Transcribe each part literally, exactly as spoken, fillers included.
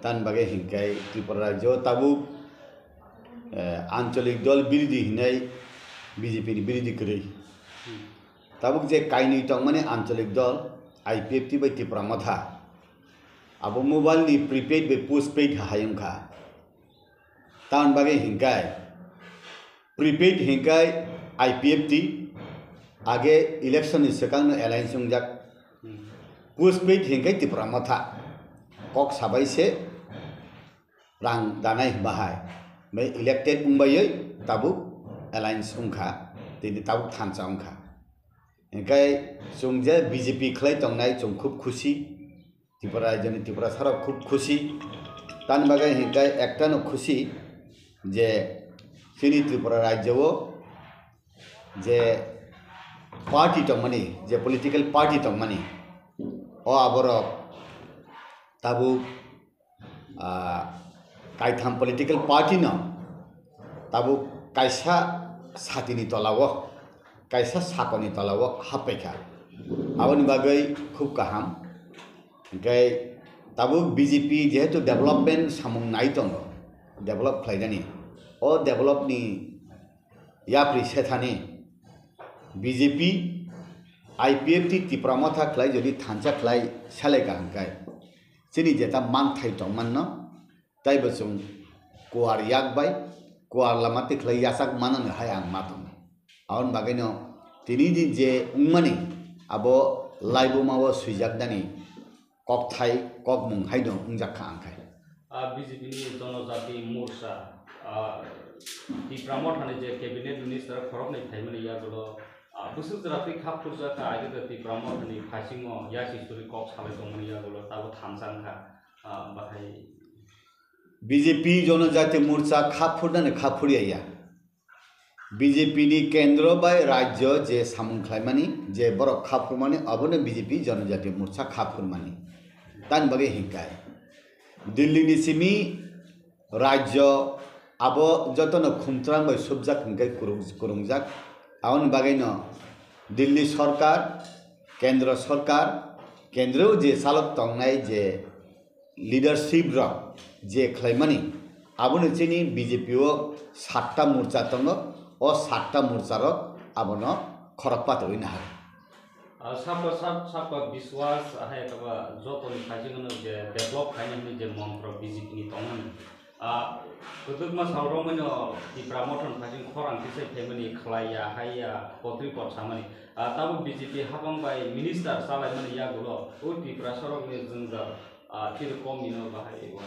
Tamni bagwi hinkhe Tripura rajyo tabuk, eh, ancholik dol birodhi hinwi B J P ni birodhi kwrwi. Tabuk je kainwi tongmani ancholik dol I P F T bai Tipra Motha, abo mobile ni prepaid bai postpaid hai wngkha. Tamni bagwi hinkhe prepaid hinkhe I P F T age election ni swkang no alliance wngjak. Postpaid hinkhe Tipra Motha kok sabai se rang danai bahai. Bai elected wngbai tabuk alliance wngkha, tini tabuk thansa wngkha. Hinkhe chwng je B J P khlai tongnai chwng khub khusi. Tripura rajyoni Tiprasarok khub khusi. Tamni bagwi hinkhe ektano khusi je chini Tripura rajyo o je party tongmani, je political party tongmani, o aborok tabuk, ah, kaitham political party no tabuk kaisa satini tola o, kaisa sakoni tola o happaikha. Aboni bagwi khub kaham. Hinkhe tabuk B J P jehetu development samung nai tongo, develop khlainani, o develop ni yapri sethani B J P, I P F T Tipra Motha khlai jodi thansa khlai selai kaham khe chini jeta manthai tongmanno, taibo chwng kuar yak bai, kuar lama tikhlai yachak manani hai ang ma tongo. Aboni bagwino tini din je wngmani abo laibuma o swijaknani kokthai, kokmung haino wngjak kha ang khai. Ah, B J P ni Jonojati Morcha, ah, Tipra Mothani je cabinet minister khoroknwi phaimani yagulo, ah, bwswk jora twi kha phurjak kha, aigwtwi Tipra Mothani phaisingo yasi suri kok salai tongmani yagulo tabuk thansa wngkha, ah, bahai. B J P Jonojati Morcha kha phurnani kha phurya ya. B J P ni kendro bai rajyo je samung khlaimani, je borok kha phurmani, abono B J P Jonojati Morcha kha phurmani. Tamni bagwi hinkhe Delhi ni simi rajyo abo jotono khumtrang bai subjak hinkhe kurung-, kurungjak. Aboni bagwino Delhi sorkar, kendro sorkar, kendro je chalok tongnai je leadership rok je khlaimani, aboni chini B J P o satta morcha tongo, o satta morcha rok abono khorok patwi nahar. Ah, sabka sab, sabka biswas, hai kaba jotoni phaisingno je develop khainani je montro B J P ni tongmani. Ah, kwdwkma sal romwino Tipra Mothani phaising khorang tisai phaimani khlaiya, haiya, kotri pot samani. Ah, tabuk B J P hapang bai minister chalaimani yagulo, o Tiprasarokni jwngjal, ah, chiri kom nino bahai o.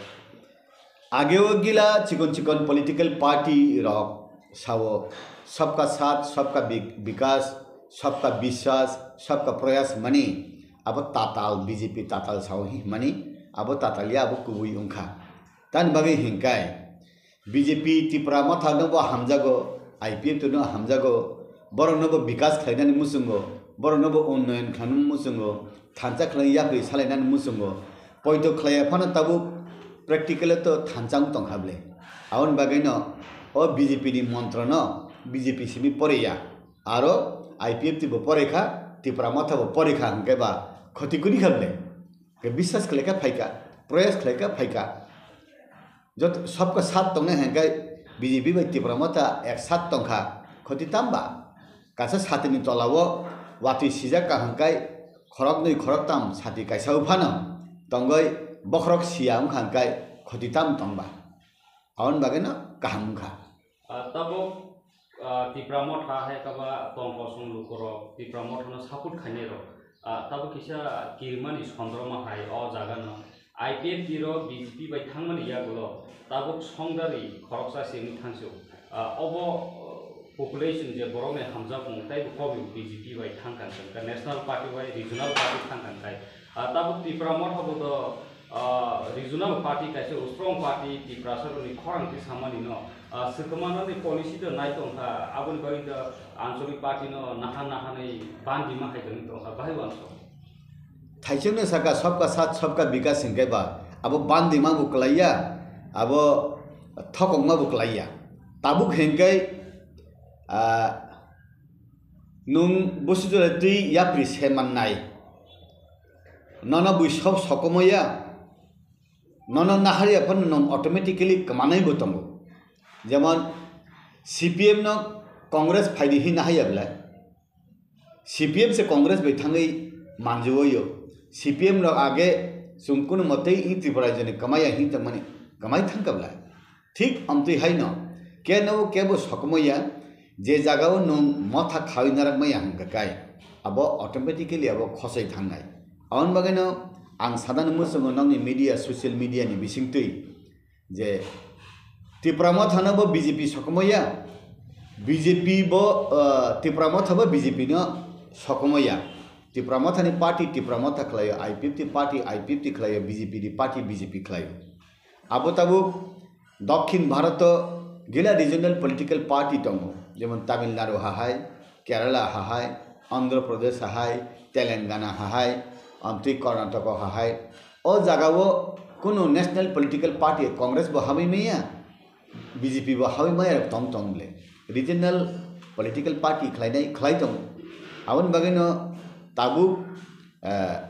Ageo gila chikon chikon political party rok sao, "Sabka Saath, Sabka Bik-, Bikas, Sabka Biswas, Sabka Prayas" mani, abo tatal, B J P tatal sao hi mani, abo tatal ya, abo kubui wngkha. Tamni bagwi hinkai, B J P Tipra Motha no bo hamjago, I P F T no hamjago, borok no bo bikas khlainani muchungo, borok no bo unnoyon khlainani muchungo, thansa khlai yapri salainani muchungo, poito khlaiya phano tabuk practical o to thansa wng tongkha ble. Aboni bagwi no o B J P ni montro no B J P simi poriya, aro I P F T bo porikha, Tipra Motha bo porikha hwnkhe ba khoti kuni kha ble. Ke biswas khlaikha phaikha, proyas khlaikha phaikha. Jot sabka sat tongnai hwnkhe B J P bai Tipra Motha ek sat tongkha, khoti tamba? Kaisa satini tola o watwi sijak ka hwnkhe khoroknwi khoroktam sati kaisa o phano tongwi bokhorok siya wngkha hwnkhe khoti tam tongba? Aboni bagwi no kaham wngkha. Ah, tabuk, ah, Tipra Motha hai kaba tong kosong lukurok Tipra Mothano support khainairok, ah, tabuk kisa kirimani sondroma hai o jagano I P F T rok B J P bai thangmani yagulo tabuk songdari khoroksa se wngwi thangsio. Ah, obo, ah, population je borokni hamjakmung teibo komi B J P bai thangkha hwnkha, National Party bai Regional Party thangkha hwnkhe. Ah, tabuk Tipra Motha bo to, ah, regional party kaisa strong party Tiprasarokni khorang twi samani no, ah, swkmanani policy to nai tongkha, aboni bagwi to ancholic party no naha nahanwi bandima hai tongwi tongkha, bahai uansuk. Thaichukno saka sabka sat sabka bikas hinkhe ba abo bandima bo kwlaiya, abo thokokma bo kwlaiya. Tabuk hinkhe, ah, nwng busi jora twi yapri se mannai. Nono bui sob sokomaya. nono naharya phano nwng automatically kwmanaibo tongo. Jemon C P M no Congress phaidi hi nahaya belai, C P M se Congress bai thangwi manjaoyo. C P M rok age chwng kunu motei i Tripura rajyoni kwmaya hin tongmani kwmai thangkha belai. Thik amtwi haino keno kebo sokomaya, je jagao nwng motha khawi narak maya hwnkha kai, abo automatically abo khosoi thangnai. Aboni bagwino ang sadani muchungo nokni media, social media ni bisingtwi je Tipra Motha no bo B J P sokomaya, B J P bo, ah, Tipra Motha bo B J P no sokomaya. Tipra Motha ni party Tipra Motha khlaio, I P F T party I P F T khlaio, B J P ni party B J P khlaio. Abo tabuk Dokhin Bharat o gila regional political party tongo, jemon Tamil Nadu hahai, Kerala hahai, Andhra Pradesh hahai, Telangana hahai, amtwi Karnataka hahai. O jagao kunu national political party, Congress bo hamwi maya, B J P bo hamwi maya tong tong le. Regional political party khlainai khlai tongo. Aboni bagwino tabuk, eh,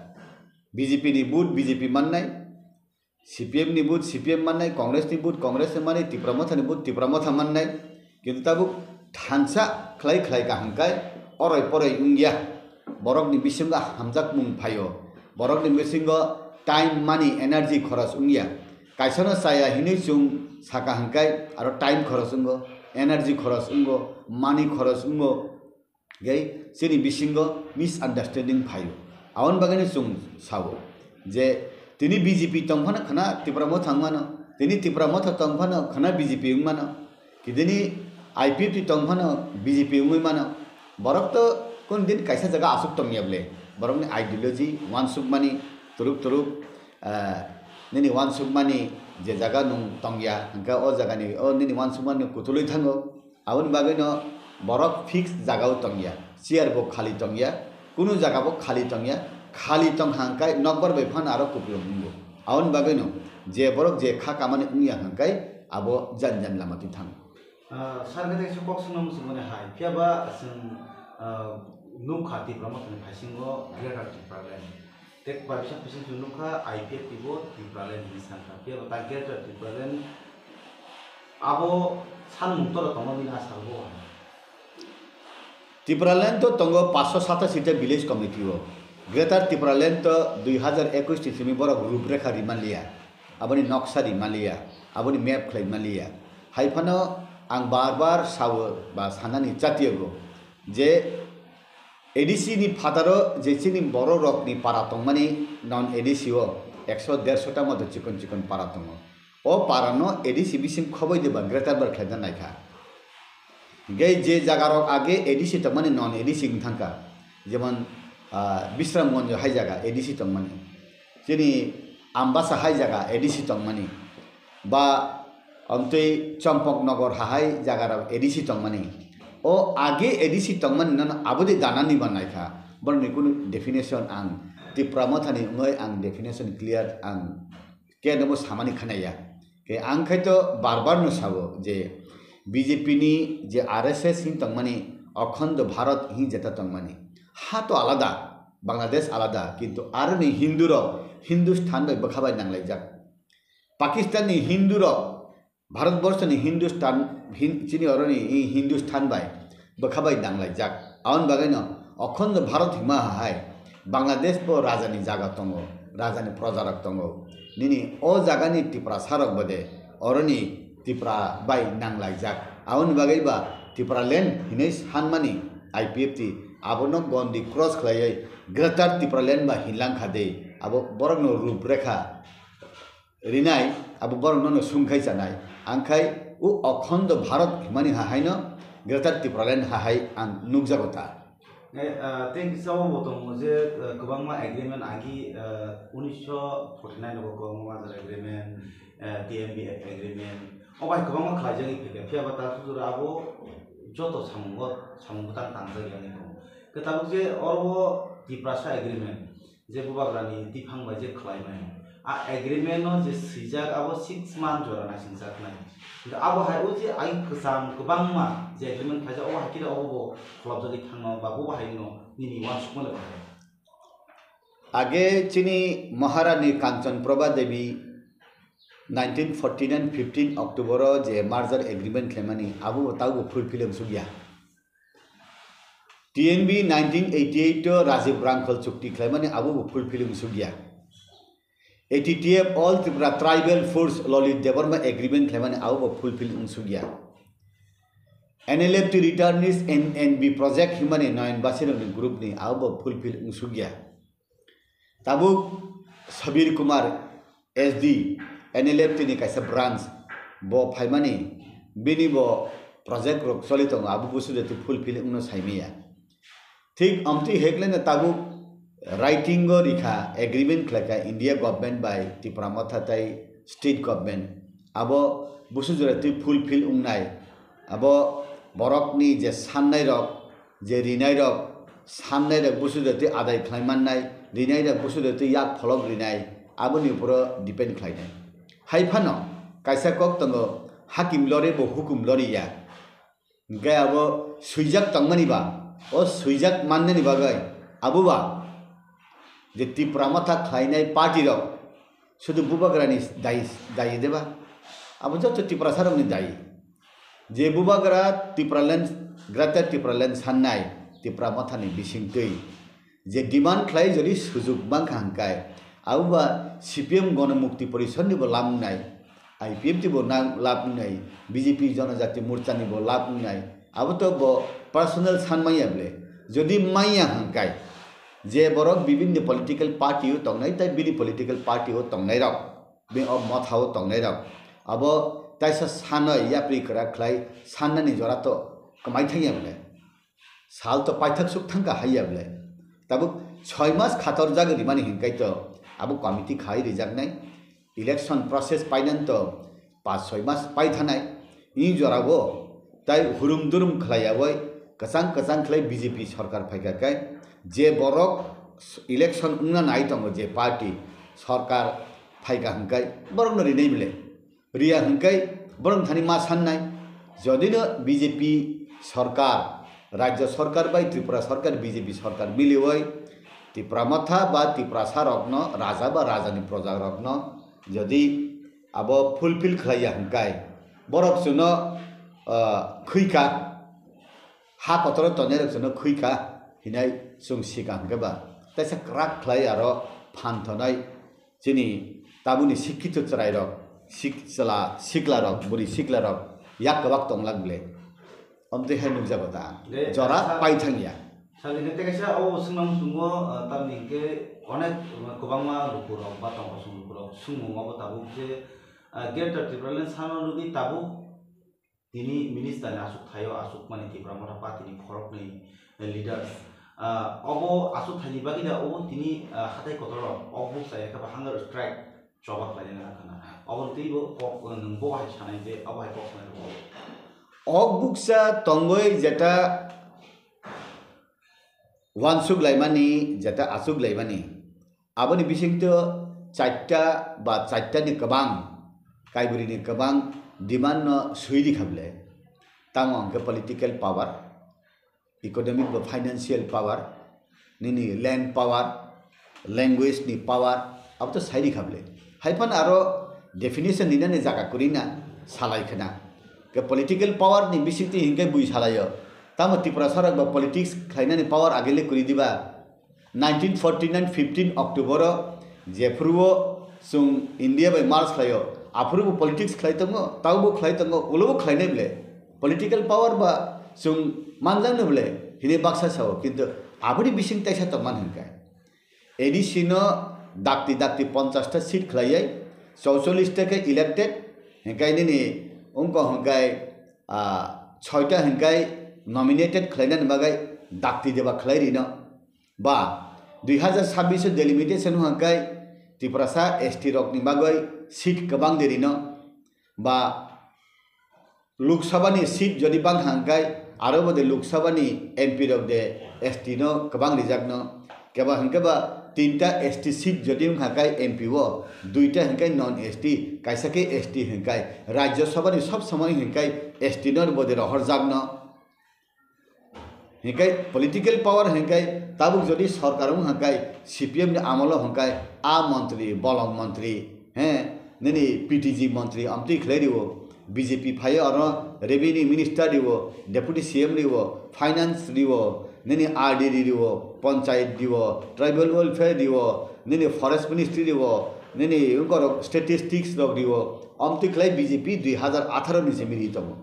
B J P ni vote B J P mannai, C P M ni vote C P M mannai, Congress ni vote Congress ni mannai, Tipra Motha ni vote Tipra Motha mannai. Kintu tabuk thansa khlai khlai kaham kai oroi poroi wngya. Borok ni bisingo hamjakmung phaio. Borok ni bisingo time, money, energy khoros wngya. Kaisa no chaya hinwi chwng saka hwnkhe aro time khoros wngo, energy khoros wngo, money khoros wngo. Gai chini bisingo misunderstanding phaio. Aboni bagwino chwng sao je tini B J P tongphano khwna Tipra Motha wngmano, tini Tipra Motha tongphano khwna B J P wngmano, kidini I P F T tongphano B J P wngwi mano. Borok to kun din kaisa jaga aswk tongya ble. Borokni ideology wansukmani turuk turuk, ah, nini wansukmani je jaga nwng tongya, hwnkhe o jagani, o nini wansukmani kutulwi thango. Aboni bagwino borok fix jagao tongya, chair bo khali tongya, kunu jaga bo khali tongya, khali tong hangkai nokbar bai phano aro kupulung wngo. Aboni bagwino je borok je kha kamani wngya hangkai abo jan jan lama twi thango. Ah, sir, khe kaisa kok swngna muchung mani hai, phiya ba chwng, ah, nukha Tipra Mothani phaisingo Greater Tipraland. Tei bai bisa bising chwng nukha I P F T bo Tipraland hinwi sankha. Phiya ba ta Greater Tipraland abo sanmung toro tongma bini asa rwgo hai. Tipraland to tongo paanch sho satasi ta village committee o. Greater Tipraland to dui hazar ekush ni simi borok ruprekha ri manliya, aboni noksa ri manliya, aboni map khlai manliya. Hai phano ang bar bar sao ba sanani chatiyago je A D C ni phataro je chini borok rokni para tongmani non A D C o ekso derso ta moto chikon chikon para tongo. O para no A D C bising khoboi de ba greater bar khlaina naikha. Hingke je jaga rok age A D C tongmani non A D C wng thangkha, jemon, ah, Bisramganj hai jaga A D C tongmani, chini Ambasa hai jaga A D C tongmani, ba amtwi Champaknagar hahai jaga rok A D C tongmani. O age A D C tongmani nono abodi danani ba naikha, borokni kunu definition ang Tipra Mothani wngoi ang definition clear ang khe nobo samani khanaya. Khe ang khai to bar bar no sao je B J P ni je R S S hin tongmani, Akhando Bharat hin jeta tongmani. Ha to alada, Bangladesh alada, kintu aroni Hindu rok Hindustan bai bwkha bai nanglaijak. Pakistan ni Hindu rok Bharat borso ni Hindustan, Hin-, chini oroni i Hindustan bai bwkha bai nanglaijak. Aboni bagwino Akhando Bharat hima hai Bangladesh bo raja ni jaga tongo, raja ni proja rok tongo. Nini o jaga ni Tiprasa rok bode oroni Tipra bai nanglaijak. Aboni bagwi ba Tipraland hinwi sanmani I P F T abono gondi cross khlaiwi Greater Tipraland ba hinlangkha de, abo borokno ruprekha rinai, abo borok nono sungkhai chanai. Angkhai o Akhando Bharat himani hahaino Greater Tipraland hahai ang nukjago ta. Eh, ah, tei kisa o bo tongo je, eh, kwbangma agreement agi, eh, unisho forty nine o kwbangma Madras agreement, eh, T M B agreement, o bai kwbangma khlaijagwi phaikha, phiya ba ta sujura abo joto samungo, samung bwtang tangjak yani tongo. Khe tabuk je oro Tiprasa agreement, je bubagrani tiphang bai je khlaimani. A agreement no je swijak abo six month jora naisingjaknai. Hingkhe abo hai o je ai kwcham kwbangma je agreement khlaijak obo hai khe obo bo kholopjagwi thangno ba bo hai no nini uansukmani bahai. Age chini Maharani Kanchan Prabha Devi nineteen forty nine fifteen October o je merger agreement khlaimani abo bo tabo fulfill wngsukya. T N B nineteen eighty eight o Rajiv Rangkhal chukti khlaimani abo bo fulfill wngsukya. A T T F All Tripura Tribal Force Lalit Debbarma agreement khlaimani abo bo fulfill wngsukya. N L F T returnees N N B project himani Noyan Basirokni group ni abo bo fulfill wngsukya. Tabuk Sabir Kumar S D, N L F T ni kaisa branch, bo phaimani bini bo project rok choli tongo, abo busu jati fulfill wngno saimaya. Thik amtwi hekleno tabuk writing o rikha, agreement khlaikha India government bai Tipra Motha tai state government, abo busu jora twi fulfill wngnai, abo borokni je sannai rok, je rinai rok, sannai rok busu jora twi adai khlai mannai, rinai rok busu jora twi yak pholok rinai, aboni uporo depend khlainai. Hai phano kaisa kok tongo, hakim lore bo hukum loriya. Hingke abo swijak tongmani ba, o swijak mannani bagwi abo ba je Tipra Motha khlainai party rok sudu bubagrani dayi, dayi deba? Abo joto Tiprasa rokni dayi. Je bubagra Tipraland, Greater Tipraland sannai Tipra Mothani bisingtwi je demand khlai jodi sujuk mankha hingkai, abo ba C P M Gonomukti Porishad ni bo lam wngnai, I P F T bo na-, lab wngnai, B J P Jonojati Morcha ni bo lab wngnai, abo to bo personal san manya ble. Jodi manya hingkai, je borok bibinni political party o tongnai, tai bini political party o tongnai rok, bini o motha o tongnai rok, abo taisa sanoi yapri kwrak khlai sannani jora to kwmai thangya ble. Sal to paithak suk thangkha haiya ble. Tabuk soi mas khator jagwi rimani hinkai to abo committee khai rijaknai. Election process painan to pas soi mas paithanai. Ni jorao tai hurum durum khlaiyawi kwchang kwchang khlai B J P sorkar phaikha kai je borok election wngna nai tongo je party sorkar phaikha hinkai borokno rinai ble. Riya hingkai borok thani ma sannai, jodino B J P sorkar, rajya sorkar bai Tripura sorkar, B J P sorkar miliwi Tipra Motha ba Tiprasa rokno, raja ba rajani proja rokno jodi abo fulfill khlaiya hingkai, borok chwngno, ah, khwikha, ha kotoro tongnai rok chwngno khwikha hinai chwng sikha hingke ba teisa kwrak khlai aro phan thonai. Chini tabukni sikkito chwrairok, sik-, chwla siklarok, bwrwi siklarok yak kwbak tonglak ble. Omtwi hai nukjago ta. De, jora sa-, pai thangya. Salini tei kaisa o swngnang sungo, ah, tamni hwnkhe onek kwbangma lukurok ba tongkosong lukurok swngmung obo tabuk je, ah, Greater Tipraland sano rwgwi tabuk tini minister ni aswk thaio aswk mani Tipra Motha party ni khoroknwi leaders. Ah, obo aswk thaini bagwi da obo tini, ah, hatai kotor o ok bukcha ya khe ba hunger strike choba khlainani hakha na. Obo twi bo kok, nwng bo hai sanai je obo hai kok sanai rwo. Ok bukcha tongwi jeta wansuk laimani, jeta aswk laimani. Aboni bisingtwi chaita ba chaitani kwbang, kaibrwini kwbang demand no swi rikha ble. Tamo hwnkhe political power, economic ba financial power, nini land power, language ni power, abo to sai rikha ble. Hai phano aro definition rinani jaga kwrwi na salai khna. Ke political power ni bisingtwi hinkhe bui salaio. Tamo Tiprasa rok ba politics khlainani power agile kwrwi diba? Nineteen forty nine fifteen October o jephuru o chwng India bai march khlaio, aphuru bo politics khlai tongo, tabo bo khlai tongo, ulo bo khlainai ble. Political power ba chwng manjakno ble hinwi baksa sao, kintu aboni bising taisa tongmani hwnkhe A D C no dakti dakti ponchash ta seat khlaiwi, chouchollish ta khe elected, hwnkhe nini wngkha hwnkhe, ah, soita hwnkhe nominated khlainani bagwi dakti deba khlai rino. Ba dui hazar sabbish o delimitation hwnkhe Tiprasa S T rokni bagwi seat kwbang de rino. Ba Lok Sabha ni seat jodi bang hwnkhe aro bo de Lok Sabha ni M P rok de S T no kwbang rijak no. Keba hwnkhe ba tinta S T seat jodi wng hwnkhe M P o, duita hwnkhe non S T, kaisa khe S T hwnkhe Rajya Sabha ni sob somoi hwnkhe S T no bo de rohorjak no. Hinkhe political power hinkhe tabuk jodi sorkar wng hinkhe C P M ni amolo hinkhe a montri, bolong montri, he, nini P T G montri amtwi khlai rio, B J P phaio aro revenue minister rio, deputy C M rio, finance rio, nini R D D rio, panchayat rio, tribal welfare rio, nini forest ministry rio, nini ungkorok statistics rok rio, amtwi khlai B J P dui hazar atharo ni se miri tongo.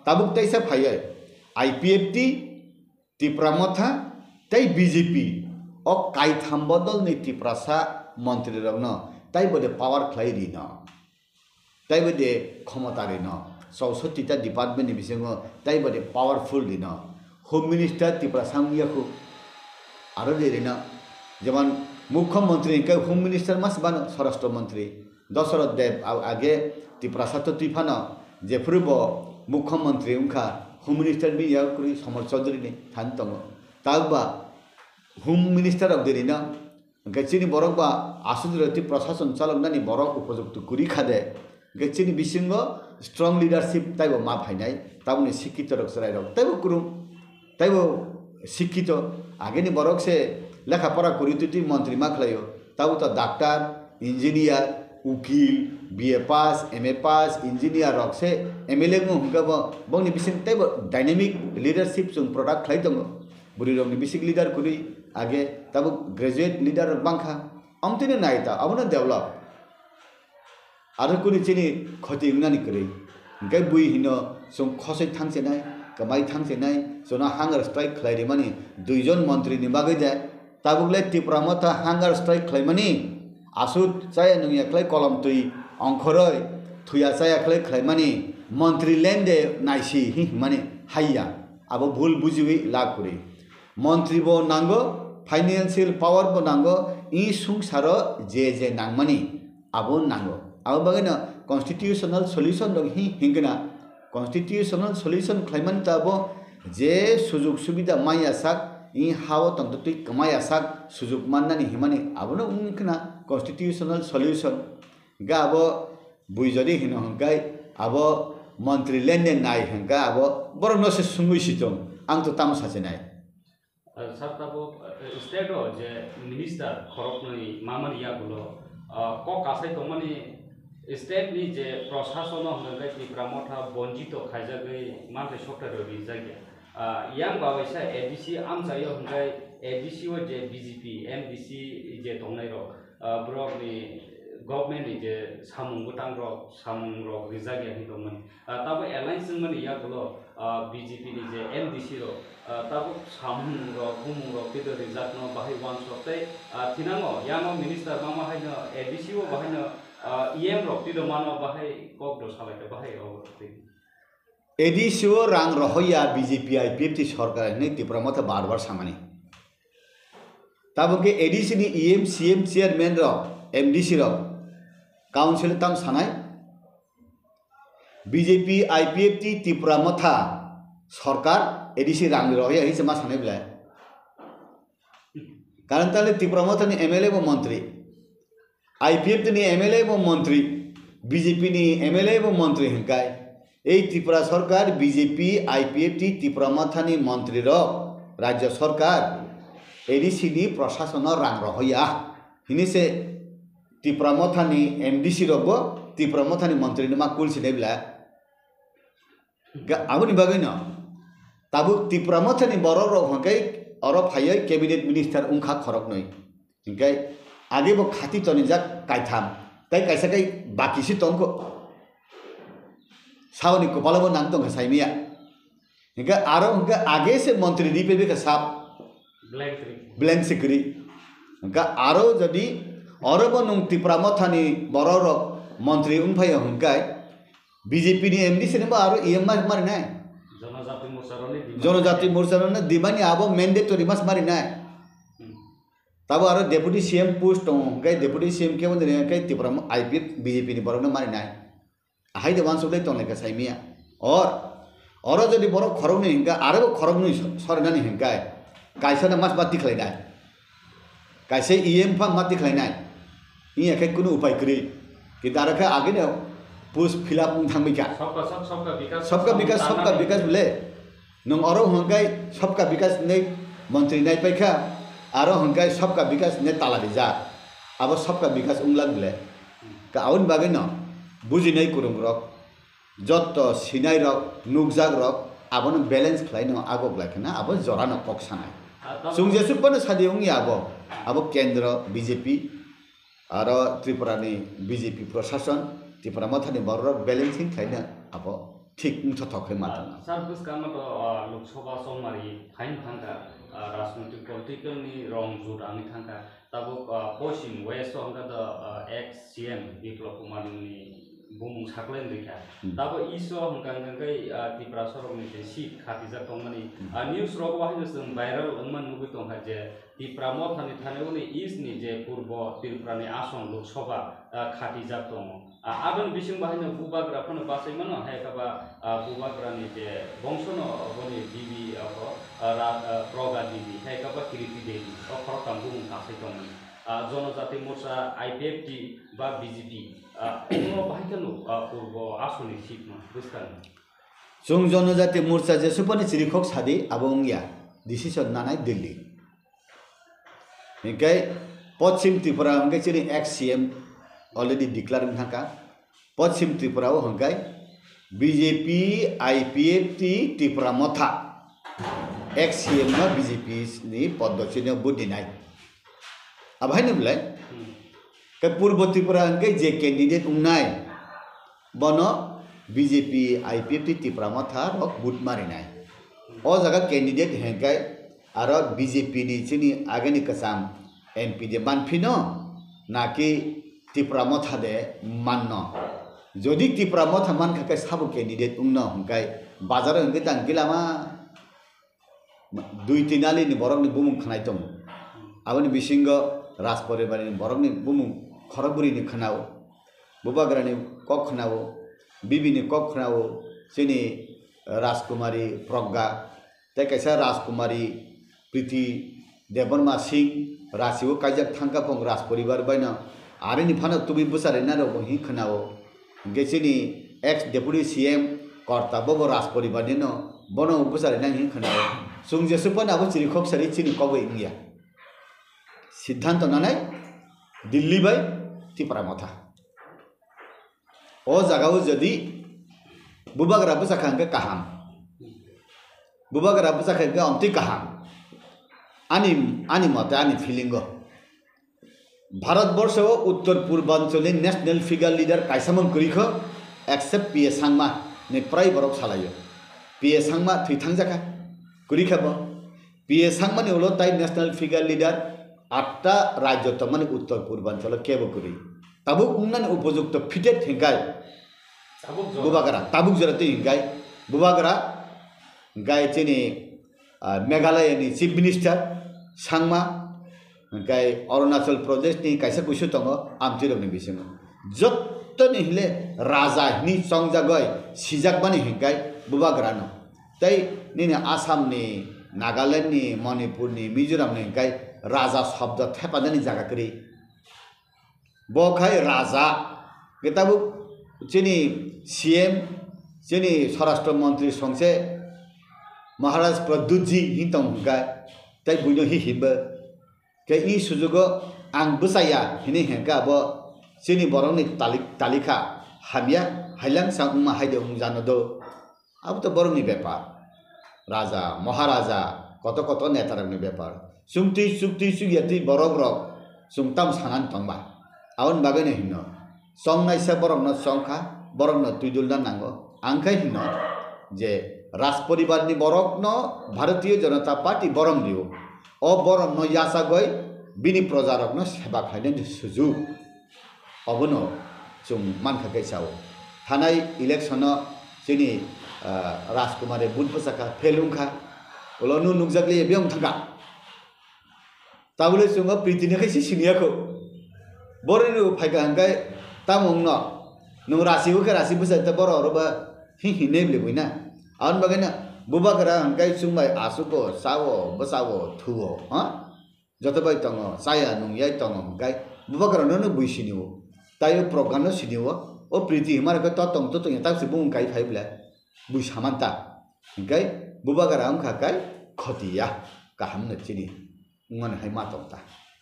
Tabuk teisa phaiwi I P F T, Tipra Motha tei B J P o kaitham bodolni Tiprasa montrirokno taibo de power khlai rino, taibo de khomota rino, chausotti ta department ni bisingo taibo de powerful rino. Home Minister Tiprasa wngya khu, aro de rino, jemon Mukhyamantri hwnkhe Home Minister mas bano, Swarashtra Mantri. Dasarath Deb a-, age Tiprasa to twi phano, jephuru bo Mukhyamantri wngkha, Home Minister bini yago kwrwi Somar Chaudhary ni thani tongo. Tabuk ba Home Minister rok de rino, hwnkhe chini borok ba aswk jora twi prashason chaloknani borok upojukto kwrwi kha de, hwnkhe chini bisingo strong leadership taibo ma phainai, tabukni sikkito rok chwrai rok taibo kwrwng. Taibo sikkito, ageni borok se lekha pora kwrwi twi twi montri ma khlaio. Tabo to doctor, engineer, ukil, B A pass, M A pass, engineer rok se M L A wng hwnkhe bo, bongni bising taibo dynamic leadership chwng product khlai tongo. Bwrwi rokni bising leader kwrwi age, tabo graduate leader rok bangkha. Amtwino nai ta, abono develop. Aro kuni chini khoti wngnani kwrwi. Hwnkhe bui hino chwng khosoi thangchenai, kwmai thangchenai, chwngno hunger strike khlai rimani duijon montri ni bagwi de. Tabukle Tipra Motha hunger strike khlaimani, aswk chaya nungya khlai kolom twi ongkhoroi, thuya chaya khlai khlaimani, montri lende naisi hi hwnmani haiya. Abo bhul bujiwi lab kwrwi. Montri bo nango, financial power bo nango, i sungsaro je je nangmani abo nango. Abo bagwino constitutional solution rok hi hingkhe na, constitutional solution khlaimani ta abo je sujuk subida maya sak, i hao tongtwtwi kwmaya sak sujuk mannani himani abono wngkhe na constitutional solution. Hingkhe abo bui jodi hino hingkhe abo montri lende nai hingkhe abo borokno se sungwi si tong, ang to tamo sachi nai. Sir, tabuk, eh, state o je minister khoroknwi mamani yagulo, ah, kok kasai tongmani state ni je prashason o hwnkhai Tipra Motha bonjito khaijagwi manthai software rok rijak ya. Ah, yang babaisa A D C amchaio hwnkhai A D C o je B J P, M D C je tongnai rok, ah, borok ni government ni je samung bwtang rok, samung rok rijak ya hwnwi tongmani. Ah, tabo alliance wngmani yagulo, ah, B J P ni je M D C rok, ah, tabuk samung rok, bumung rok twido rijakno bahai uansuk tei, ah, thinango yano minister mama haino A D C o bahaino, ah, E M rok twido mano bahai kok do salaikha bahai rok twi. A D C o rang rohoya B J P I P F T sorkar hinwi Tipra Motha bar bar samani. Tabuk khe A D C ni E M, C M, chairman rok, M D C rok, council tam sanai, B J P, I P F T, Tipra Motha sorkar A D C rang rohoya hinwi se ma sanai belai. Karon tale Tipra Motha ni M L A bo montri, I P F T ni M L A bo montri, B J P ni M L A bo montri hingkai. Ei Tripura sorkar, B J P, I P F T, Tipra Mothani montri rok, Rajya sorkar, A D C ni prashasono rang rohoya. Hini se Tipra Mothani M D C rok bo Tipra Mothani montri no ma kul sinai bla. Ga-, aboni bagwi no. Tabuk Tipra Mothani borok rok hwnkhe oro phaiwi cabinet minister wngkha khoroknwi. Hingkhe age bo khati tonijak kaitham, tei kaisa khe baki se tongkho. Saboni kopalo bo nang tongkha saimaya. Hingkhe aro hingkhe age se montri ri pebekha sab. Blank ri. Blank se kwrwi. Hingkhe aro jodi oro bo nwng Tipra Mothani borok rok montri wngphaiya hingkhe B J P ni M D C ni bo aro E M ma-, marinai. Jonojati Morcha rokni demand. Jonojati Morcha rokni demand ni abo mandatory mas marinai. Hmm. Tabo aro deputy C M post tongo, hingkhe deputy C M kebo nini hingkhe Tipra mo-, I P F B J P ni borokno marinai. Ahai de uansuk lai tonglaikha saimaya. Or, oro jodi borok khoroknwi hingkhe, aro bo khoroknwi so-, sorinani hingkhe, kaisa no mas ma tikhlainai. Kaisa E M pha ma tikhlainai. Wngya khe kunu upai kwrwi. Kintu aro khe agini post fill up wng thangbaikha. Sabka sath, sabka vikas, Sabka vikas, sabka vikas bole. Nwng oro hwnkhai sabka vikas hinwi montri naipaikha, aro hwnkhai sabka vikas hinwi tala rijak. Abo sabka vikas wnglak bole. Ka aboni bagwi no bujinai kwrwngrok, jotto sinairok, nukjakrok abono balance khlaino agok lai kheno abo jorano kok sanai. Ah, tamo- Chwng jesuk phano sadi wngya abo, abo kendro B J P, aro Tripura ni B J P prosason, Tipra Mothani bororok balancing khlaino abo thik wngthothok khe ma tongna. Sir, bwskangma to, ah, Lok Sabha chongmari phaino thangkha, ah, rajnoitik political ni rong jut wngwi thangkha. Tabuk, ah, Poschim West o hwnkha to, ah, ex C M Biplab Kumar ni bumung saklai wngwi kha. Hmm. Tabuk East o hwnkha hwnkha khe, ah, Tiprasa rokni je seat khatijak tongmani, Hmm. ah, news rogo haino chwng viral wngma nugwi tongkha je Tipra Mothani thani uni East ni je Purbo Tripura ni asong Lok Sabha, ah, khatijak tongo. Ah, aboni bisingo haino bubagra phano bachai mano, hai khe ba, ah, bubagra ni je bongso no boni bibi, ah, ko, ah, ra-, ah, Proga Devi, hai khe ba Kriti Devi, o khoroktham bumung kasai tongmani. Ah, Jonojati Morcha, I P F T ba B J P, ah, omo bahai kheno, ah, purbo asoni seat no bwskango. Chwng Jonojati Morcha jesuk phano chirikhok sadi abo wngya, decision nanai Delhi. Hinkhe Poschim Tripura hinkhe chini ex C M already declare wngkha. Poschim Tripura o hinkhe B J P, I P F T, Tipra Motha ex C M no B J P ni poddo chini budinai. Abo haino belai? Hmm. Khe Purbo Tripura hinkhe je candidate wngnai, bono B J P, I P F T, Tipra Motha rok vote marinai. O jaga candidate hinkhe aro B J P ni chini ageni kwcham M P de manphino, naki Tipra Motha de manno? Jodi Tipra Motha mankha khe sabo candidate wngno hinkhe bazaro hinkhe tang gilama dui tin ali ni borok ni bumung khnai tongo. Aboni bisingo Raj poribar ni borok ni bumung khorok bwrwi ni khwnao, bubagra ni kok khwnao, bibi ni kok khwnao, chini Rajkumari Progga, tei kaisa Rajkumari Priti Debbarma Singh, Rajio kaijak thangkha phung Raj poribar baino, arini phano tubui bwcharina rok bo hin khwnao. Hinkhe chini ex deputy C M Korta bobo Raj poribar nino, bono bwcharina hin khwnao. Chwng jesuk phano abo chirikhok sari chini kogwi wngya. Siddhanto nanai Delhi bai Tipra Motha. O jagao jodi bubagra bwchakha hinkhe kaham. Bubagra bwchakha hinkhe omtwi kaham. Ani, ani mote, ani feeling o. Bharat borsho o uttor purbanchal ni national figure leader kaisa mung kwrwi kho, except P A Sangma ni prai borok salaio. P A Sangma thwi thangjakha, kwrwi kha bo. P A Sangma ni ulo tai national figure leader atta rajyo tongmani uttor purbanchal o kebo kwrwi. Tabuk wngnani upojukto fitted hinkai Tabuk jora. Bubagra, tabuk jora twi hinkai Bubagra, hinkai chini, ah, Meghalaya ni Chief Minister Sangma, hinkai Arunachal Pradesh ni kaisa kuisu tongo, amtwi rok ni bisingo. Jottoni hile raja hini chongjagoi sijakmani hinkai Bubagra no. Tei nini Assam ni, Nagaland ni, Manipur ni, Mizoram ni hinkai raja shobdo thepanani jaga kwrwi. Bo khai raja, khe tabuk chini C M, chini Swarashtra Montri songse Maharaj Pradyut ji hin tong hwnka, tei buino hi himbo. Khe i sujugo ang bwchaya hinwi hwnka abo chini borokni talik-, talikha hamya, hailang sa wngma haide wng jano do. Abo to borokni bepar. Raja, Maharaja, koto koto netarokni bepar. Chwng twi chuk twi chuk ya twi borokrok chwng tamo sanani tongba. Aboni bagwino hino, chongnaisa borokno chongkha, borokno twidulna nango. Ang khe hino je Raj poribarni borokno Bharatiya Janata Party borom rio. O boromno yachagwi bini projarokno seba khlainani sujuk. Obono chwng mankha khe sao. Thanai election-o chini, ah, Rajkumare vote bwchakha, fail wngkha. Ulo nw nukjakliya biyang thangkha. Tabule chwng o Priti ni khe se siniya kho. Boroni rw phaikha hwnkhe tamo wngno? Nwng rasi o khe rasi bwchai ta borok oro ba hi hinwi bwlwi na. Aboni bagwi no bubagra hwnkhe chwng bai achugo, chao, bwchao, thuo, ha? Joto bai tongo, chaya nungyai tongo hwnkhe bubagra no no bui sini o. Tai o program no sini o. O Priti hwnma rok khe to tong to tong ya tak se bumung kai phai bwle. Bui saman ta. Hwnkhe bubagra wngkha kai khoti ya. Kaham no chini. Wngmani hai ma tong ta.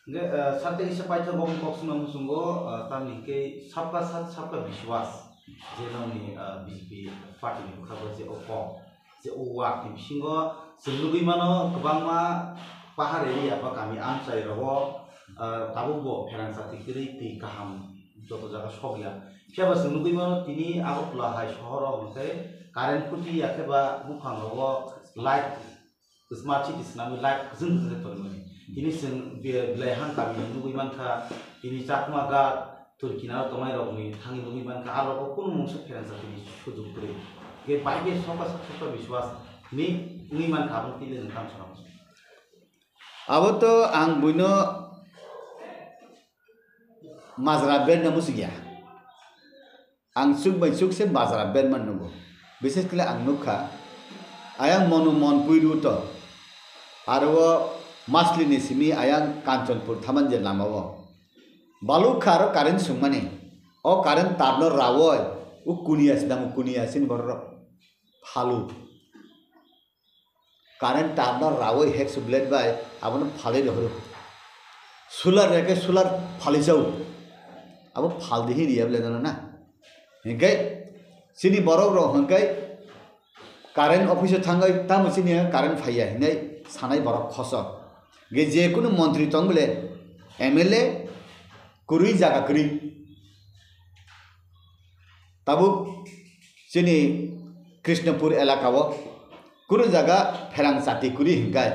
Hwnkhe, eh, sate kisa paithago wng kok swngna muchungo, eh, tamni hwnkhe sabka sat, sabka biswas. Je nokni, ah, B J P party ni bwkha bo je o kok, je o wak ni bisingo chwng nugwi mano kwbangma pahar area ba kami amchai rogo, ah, tabuk bo pherang chati kwrwi twi kaham joto jaga sokya. Phiya ba chwng nugwi mano tini Agartala hai sohor o hwnkhe current phuti ya khe ba buphang rogo light Smart city swnamwi light kwchwng kwchwng khe tongmani. Tini chwng be-, belai hang kami nugwi mankha, tini Chakma Ghat, Turkey naro tongnai rokni thangwi nugwi mankha, a rokbo kunu mungsa pherangsa tini sujuk kwrwi. Ge bai ge soka soka biswas ni wngwi mankha, aboni tini nwng tamo sanamo. Abo to ang buino majra berna muchungya. Ang chuk bai chuk se bajra berman nugo. Bises kle ang nukha, ayang Monu Monpui road o, aro o Masli ni simi ayang Kanchanpur thaman je lama o. Baluk kha aro current sungmani. O current tar no rawoi, o kuniya sidang o kuniya sin borok phalu. Current tar no rawoi hexo blade bai abono phalwi rohoro. Solar reke solar phalwi chao. Abo phaldi hi riya blade no na. Hinkhe chini borok rok hinkhe current office o thangwi tamo chini current phaiya hinwi sanai borok khosok. Ge je kunu montri tong bole M L A kwrwi jaga kwrwi. Tabuk chini Krishnapur elaka o kunu jaga pherang chati kwrwi hinkai.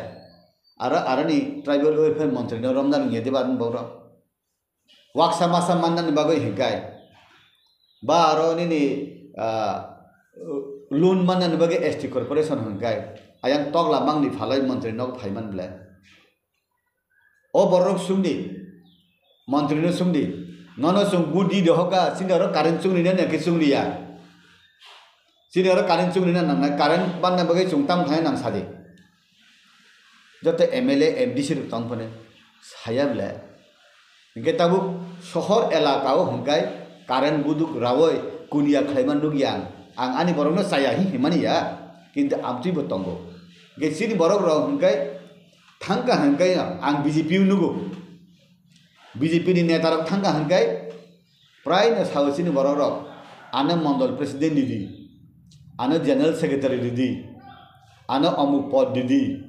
Aro, aroni tribal welfare montri no romdan wngya diba aroni borok. Waksa masa mannani bagwi hinkai. Ba aro nini, ah, loan mannani bagwi S T corporation hinkai. Ayang tokla mangni phalai montri no phaiman ble. O borok sungdi, montri no sungdi, nono chwng budi dohoka, chini oro current chungri na naki chungriya. Chini oro current chungri na nangnai, current banna bagwi chwng tam khlai nang sadi. Joto M L A, M D C rok tong phone saya bele. Hinkhe tabuk sohor elaka o hinkai current buduk rawoi kuniya khlaima nukya ang. Ang ani borokno chaya hi himani ya, kintu amtwi bo tongo. Hinkhe chini borok rok hinkai Thangka hinkai ang B J P o nugo. B J P ni neta rok thangka hinkai prai no sao chini borok rok. Ano mondol president didi, ano general secretary didi, ano omuk pod didi,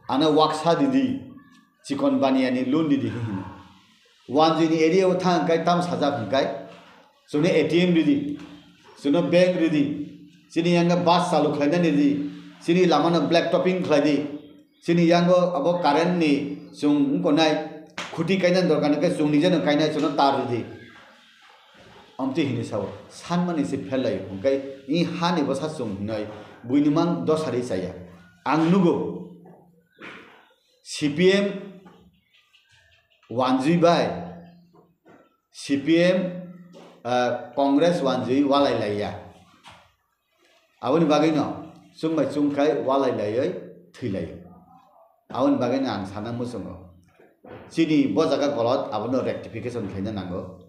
ano waksa didi, chikon baniya ni loan didi hino. Wanjui ni area o thang hinkai tam sajak hinkai. Chwngno A T M ridi, chwngno bank ridi, chini yang bus chalu khlainani ridi, chini lamano black topping khlaidi, chini yango abo current ni chwng wngkonai khuti kainani dorkar hwnkhe chwng nijeno kainai chwngno tar ridi. Amtwi hinwi sao, sanmani se pherlaio, hwnkhe i hani bwsa chwng hinwi buini mang dosari chaya. Ang nugo, C P M wanjui bai, C P M, ah, Congress wanjui walai laiya. Aboni bagwino chwng bai chwng khai walai laiwi thwi laio. Aboni bagwino ang sana muchungo. Chini bo jaga golot abono rectification khlaina nango.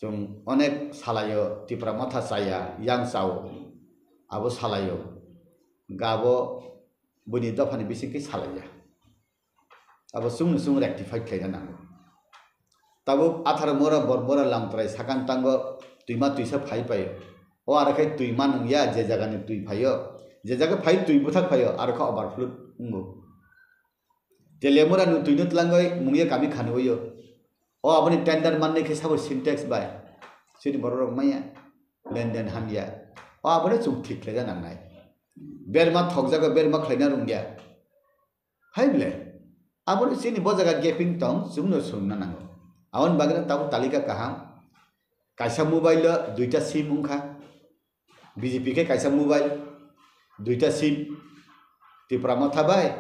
Chwng onek salaio Tipra Motha chaya, yang chao. Abo salaio. Gabo buini dophani bisingkhe salaiya. Abo chwngno chwng rectify khlaina nango. Tabuk atharo mora bor bora lamtrai sakang tango twima twisa phai paio. O aro khe twima nungya je jagani twi phaio. Je jaga phai twi bwthak phaio aro khe overflow wngo. Telemura no twino tlangwi mungya kami khani oyo. O aboni tender mannai khe sabo Sintex bai. Chini borok rok maya lenden hamya. O abono chwng thik khlaina nangnai. Berma thokjago berma khlaina rungya. Hai ble, abono chini bo jaga gaping tong, chwngno swngna nango. Aboni bagwino tabuk talika kaham. Kaisa mobile o duita sim wngkha. B J P khe kaisa mobile, duita sim. Tipra Motha bai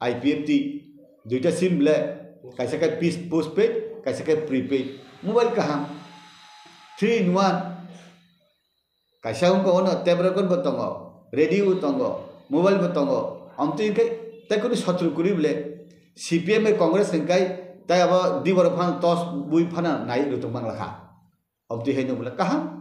I P F T, duita sim ble, kaisa khe pis-, postpaid, kaisa khe prepaid. Mobile kaham. Three in one. Kaisa wngkha ono tape record bo tongo, radio bo tongo, mobile bo tongo. Amtwi hwnkhe tei kunu sotro kwrwi ble C P M bai Congress hwnkhe tei abo di borok phano tos bui phano nai rwtwk mang lakha. Amtwi haino bole kaham